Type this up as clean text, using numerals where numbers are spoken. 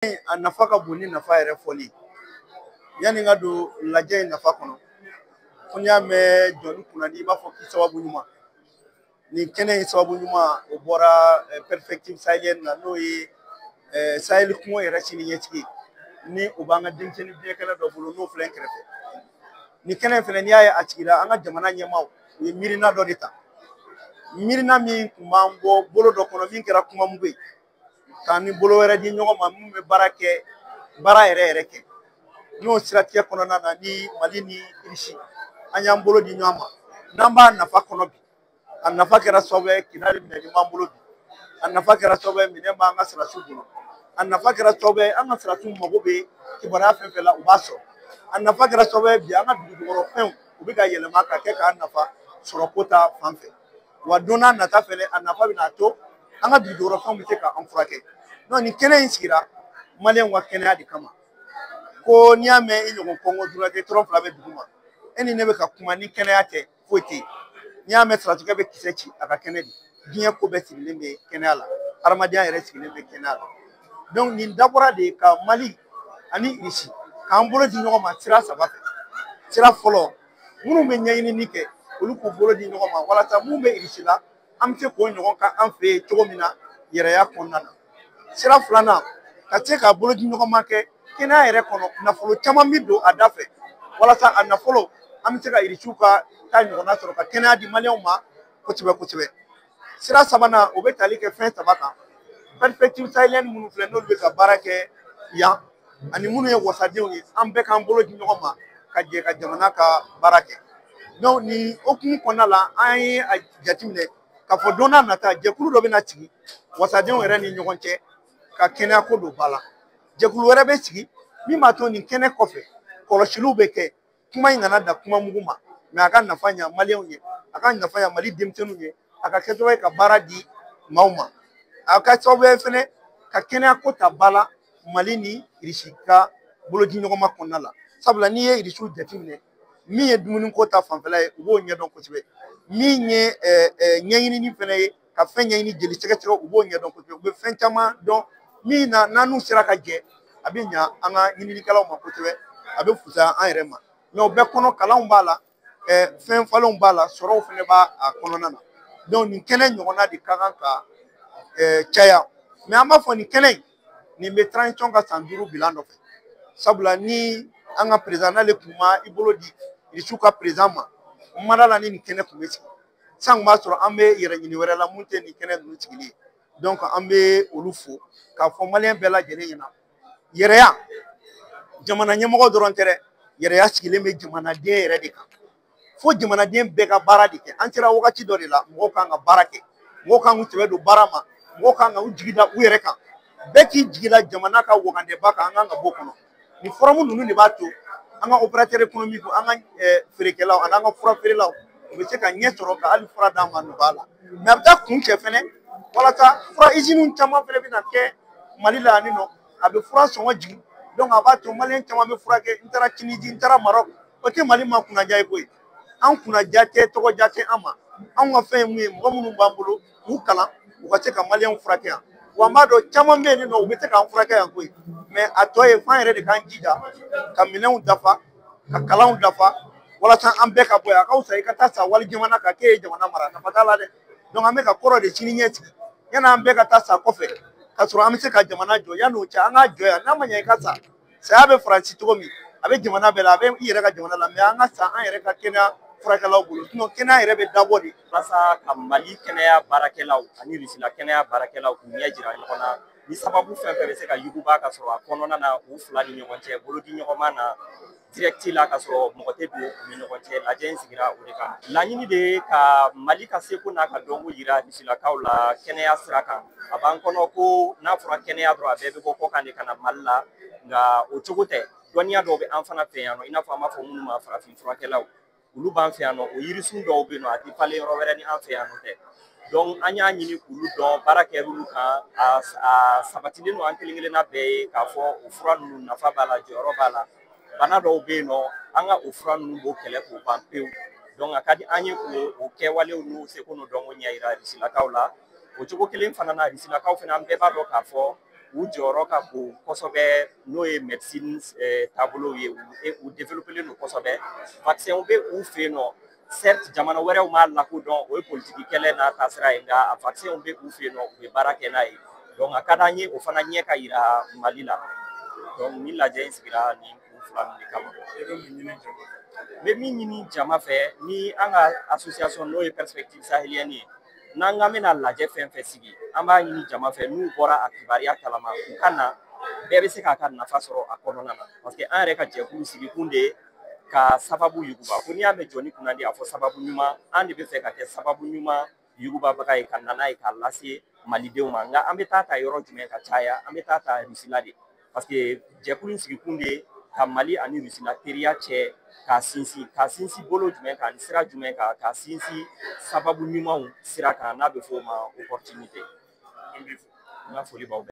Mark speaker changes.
Speaker 1: A nafa ka bon ni nafa yɛrɛ fɔli ye. Yanni n ka don lajɛ in nafa kɔnɔ, ko n'i y'a mɛn jɔni kunnadi, i b'a fɔ k'i sababu ɲuman. Nin kɛnɛ in sababu ɲuman, o bɔra Perspective Sahélienne na, n'o ye Sahel kungo yɛrɛ sini ɲɛsigi, ni o b'an ka denmisɛnnin biɲɛkɛnɛ dɔ bolo, n'o filɛ n kɛrɛfɛ. Nin kɛnɛ in fɛnɛ, n'i y'a ye a sigira, an ka jamana ɲɛmaaw u ye miirina dɔ de ta, miirina min tun b'an bɔ bolo dɔ kɔnɔ min kɛra kuma mugu ye, k'an ni bolo wɛrɛ di ɲɔgɔn ma min bɛ baara kɛ, baara yɛrɛ yɛrɛ kɛ. N'o siratigɛ kɔnɔna na, ni Mali ni Irisi, an y'an bolo di ɲɔgɔn ma, n'an b'a nafa kɔnɔ bi. A nafa kɛra sababu ye Kidali minɛli b'an bolo bi. A nafa kɛra sababu ye minɛn b'an ka sɔrɔdasiw bolo. A nafa kɛra sababu ye an ka sɔrɔdasiw mago bɛ kibaruya fɛn fɛn la, u b'a sɔrɔ. A nafa kɛra sababu ye bi, an ka dugujukɔrɔfɛnw, u bɛ ka yɛlɛma ka kɛ k'an nafa sɔrɔ ko ta fan fɛ. Wa don n'a nata fɛnɛ, a nafa bɛna to an ka dugujukɔrɔfɛnw bɛ se k'an furakɛ. Nin kɛnɛ in sigira maliyɛnw ka kɛnɛya de kama. Ko n'i y'a mɛn i ɲɔgɔn kɔngɔ dura tɔrɔ fila bɛ dugu ma, e ni ne bɛ ka kuma, ni kɛnɛya tɛ, foyi tɛ yen. N'i y'a mɛn saratikɛ bɛ kisɛ ci, a ka kɛnɛ de. Diɲɛ ko bɛɛ sigilen bɛ kɛnɛya la, hadamadenya yɛrɛ sigilen bɛ kɛnɛya la. Nin dabɔra de ka Mali ani Irisi k'an bolo di ɲɔgɔn ma sira saba fɛ. Sira fɔlɔ, minnu bɛ ɲɛɲinini kɛ, olu k'u bolo di ɲɔgɔn ma walasa mun bɛ Irisi la, an bɛ se k'o ɲɔgɔn kan an fɛ yen cogo min na yɛrɛya kɔnɔna na. Sira filanan, ka se ka bolo di ɲɔgɔn ma kɛ kɛnɛya yɛrɛ kɔnɔ, nafolo caman bɛ don a da fɛ walasa a nafolo, an bɛ se ka Irisiw ka taa ɲɔgɔnna sɔrɔ ka kɛnɛya di maliyɛnw ma kosɛbɛ kosɛbɛ. Sira sabanan, o bɛ tali kɛ fɛn saba kan. Perspective Sahélienne minnu filɛ, n'olu bɛ ka baara kɛ yan, ani minnu ye wasadenw ye, an bɛɛ k'an bolo di ɲɔgɔn ma ka jɛ ka jamana ka baara kɛ. Nin hokumu kɔnɔna la, an ye a jateminɛ k'a fɔ don n'a nata, jɛkulu dɔ bɛna sigi wasadenw yɛrɛ ni ɲɔgɔn cɛ ka kɛnɛya ko don ba la. Jɛkulu wɛrɛ bɛ sigi min b'a to nin kɛnɛ kɔfɛ, kɔlɔsiliw bɛ kɛ, kuma in kana dan kuma mugu ma, mɛ a ka nafa ɲa maliyɛnw ye, a ka nafa ɲa Mali denmisɛnninw ye, a ka kɛ sababu ye ka baara di maaw ma, a ka sababu ye fɛnɛ ka kɛnɛya ko ta ba la Mali ni Irisi ka bolodiɲɔgɔnma kɔnɔna la. Sabula n'i ye Irisiw jateminɛ, min ye dumuniko ta fanfɛla ye, u b'o ɲɛdɔn kosɛbɛ. Min ye ɲɛɲinini fɛnɛ ye, ka fɛn ɲɛɲini, jeli sɛgɛsɛgɛ, u b'o ɲɛdɔn kosɛbɛ. U bɛ fɛn caman dɔn min na, n'an n'u sera ka jɛ, a bɛ ɲa an ka ɲininikɛlaw ma kosɛbɛ, a bɛ fisaya an yɛrɛ ma. Mɛ o bɛɛ kɔnɔ, kalanw b'a la, fɛn falenw b'a la, sɔrɔw fɛnɛ b'a kɔnɔna na. Nin kɛnɛ ɲɔgɔnna de ka kan ka caya. Mɛ an b'a fɔ nin kɛnɛ in, nin bɛ transition ka san 5 bilan nɔfɛ. Sabula ni an ka président, n'ale tun ma i bolo di Irisiw ka président ma, n ma da la ni nin kɛnɛ tun bɛ sigi san kun b'a sɔrɔ an bɛ yɛrɛ ɲini wɛrɛ la mun tɛ nin kɛnɛ ninnu sigili ye. An bɛ olu fo k'a fɔ maliyɛn bɛɛ lajɛlen ɲɛna, yɛrɛya jamana ɲɛmɔgɔ dɔrɔn tɛ dɛ, yɛrɛya sigilen bɛ jamanaden yɛrɛ de kan. Fo jamanaden bɛɛ ka baara de kɛ. An sera wagati dɔ de la, mɔgɔw kan ka baara kɛ, mɔgɔw kan k'u sɛbɛ don baara ma, mɔgɔw kan ka u jigi da u yɛrɛ kan, bɛɛ k'i jigi da jamana ka wagandeba kan. An kan ka bɔ o kɔnɔ. Nin forum ninnu de b'a to an ka opérateur économique, an ka feerekɛlaw ani an ka fura feerelaw, u bɛ se ka ɲɛ sɔrɔ ka hali fura d'an ma nɔgɔya la. Mɛ a bɛ taa kun cɛ fɛnɛ, walasa fura usine caman fɛnɛ bɛna kɛ Mali la yan nɔ, a bɛ fura sɔngɔ jigin. A b'a to maliyɛn caman bɛ furakɛ. N taara Tunisie, n taara Maroc, o tɛ Mali ma kunnaja ye koyi. An kunnaja tɛ, tɔgɔja tɛ an ma. Anw ka fɛn ye mun ye? Mɔgɔ minnu b'an bolo, k'u kalan, u ka se ka maliyɛnw furakɛ yan. Wa n b'a dɔn caman bɛ yen nɔ, u bɛ se k'an furakɛ yan koyi. Mɛ a tɔ ye f'an yɛrɛ de k'an jija ka minɛnw dafa, ka kalanw dafa, walasa an bɛɛ ka bɔ yan. A ka fisa i ka taa sa wali jamana kan k'e ye jamana mara, nafa t'a la dɛ. An bɛ ka kɔrɔ de sini ɲɛsigi, yanni an bɛɛ ka taa sa kɔfɛ ka sɔrɔ an bɛ se ka jamana jɔ. Yanni o cɛ, an k'a jɔ yan. N'a ma ɲɛ i ka sa, saya bɛ Faransi cogo min, a bɛ jamana bɛɛ la, a bɛ i yɛrɛ ka jamana la. Mɛ an ka sa an yɛrɛ ka kɛnɛya furakɛlaw bolo, kɛnɛya yɛrɛ bɛ dabɔ de
Speaker 2: walasa ka Mali kɛnɛya baarakɛlaw ani Rusila kɛnɛya baarakɛlaw k'u ɲɛ jira ɲɔgɔn na, ni sababu fɛn fɛn bɛ se ka yuguba ka sɔrɔ a kɔnɔna na, u fila ni ɲɔgɔn cɛ bolodi ɲɔgɔnma na direct la, ka sɔrɔ mɔgɔ tɛ don u ni ɲɔgɔn cɛ. Lajɛ in sigira o de kan. Laɲini de ye ka Mali ka seko n'a ka dɔnko yira Rusilakaw la kɛnɛya sira kan. A b'an kɔnɔ ko n'a fɔra kɛnɛya dɔrɔn, a bɛɛ bɛ bɔ kɔkan de ka na Mali la, nka o cogo tɛ. Dɔnniya dɔw bɛ an fana fɛ yan nɔ, i n'a fɔ an b'a fɔ minnu ma farafin furakɛlaw, olu b'an fɛ yan nɔ. O yirisun dɔw bɛ yen nɔ, a tɛ falen yɔrɔ wɛrɛ ni an fɛ yan nɔ tɛ. An y'a ɲini k'olu dɔn, baara kɛ olu kan. A sabatilen don an kelen kelenna bɛɛ ye k'a fɔ o fura ninnu nafa b'a la, jɔyɔrɔ b'a la. Bana dɔw bɛ yen nɔ, an ka o fura ninnu b'o kɛlɛ k'o ban pewu. A ka di an ye k'o kɛwalew n'u seko n'u dɔnko ɲɛ yira Rusilakaw la. O cogo kelen fana na, Rusilakaw fana, an bɛɛ b'a dɔn k'a fɔ U jɔyɔrɔ ka bon kosɛbɛ, n'o ye médecine taabolow ye, u développé don kosɛbɛ. Vaccin bɛ u fɛ yen nɔ, certes jamana wɛrɛw m'a lakodɔn, o ye politiki kɛlɛ n'a taasira ye, nka a vaccin bɛ u fɛ yen nɔ, u bɛ baara kɛ n'a ye. Donc a ka d'an ye o fana ɲɛ ka yira Mali la. Donc ni lajɛ in sigira nin kun fila ninnu de kama.
Speaker 3: E bɛ mun ɲini jama fɛ?
Speaker 2: N bɛ min ɲini jama fɛ, ni an ka association n'o ye Perspective Sahélienne ye, n'an k'an bɛna lajɛ fɛn fɛn sigi, an b'a ɲini jama fɛ, n'u bɔra a kibaruya kalama, u ka na, bɛɛ bɛ se k'a ka nafa sɔrɔ a kɔnɔna na. Parce que an yɛrɛ ka jɛkulu sigikun de ye ka sababu yuguba. Ko n'i y'a mɛn jɔnni kunnandi, a fɔ sababu ɲuman, an de bɛ fɛ ka kɛ sababu ɲuman yugubabaga ye, ka na n'a ye k'a lase malidenw ma. Nka an bɛ taa ta yɔrɔ jumɛn ka caya? An bɛ taa ta Rusila de, parce que jɛkulu in sigikun de ye ka Mali ani Rusila teriya cɛ k'a sinsin. K'a sinsin bolo jumɛn kan, sira jumɛn kan? K'a sinsin sababu ɲumanw sira kan, n'a bɛ f'o ma opportunité.
Speaker 3: An b'i fo.
Speaker 2: N ka foli b'aw bɛɛ.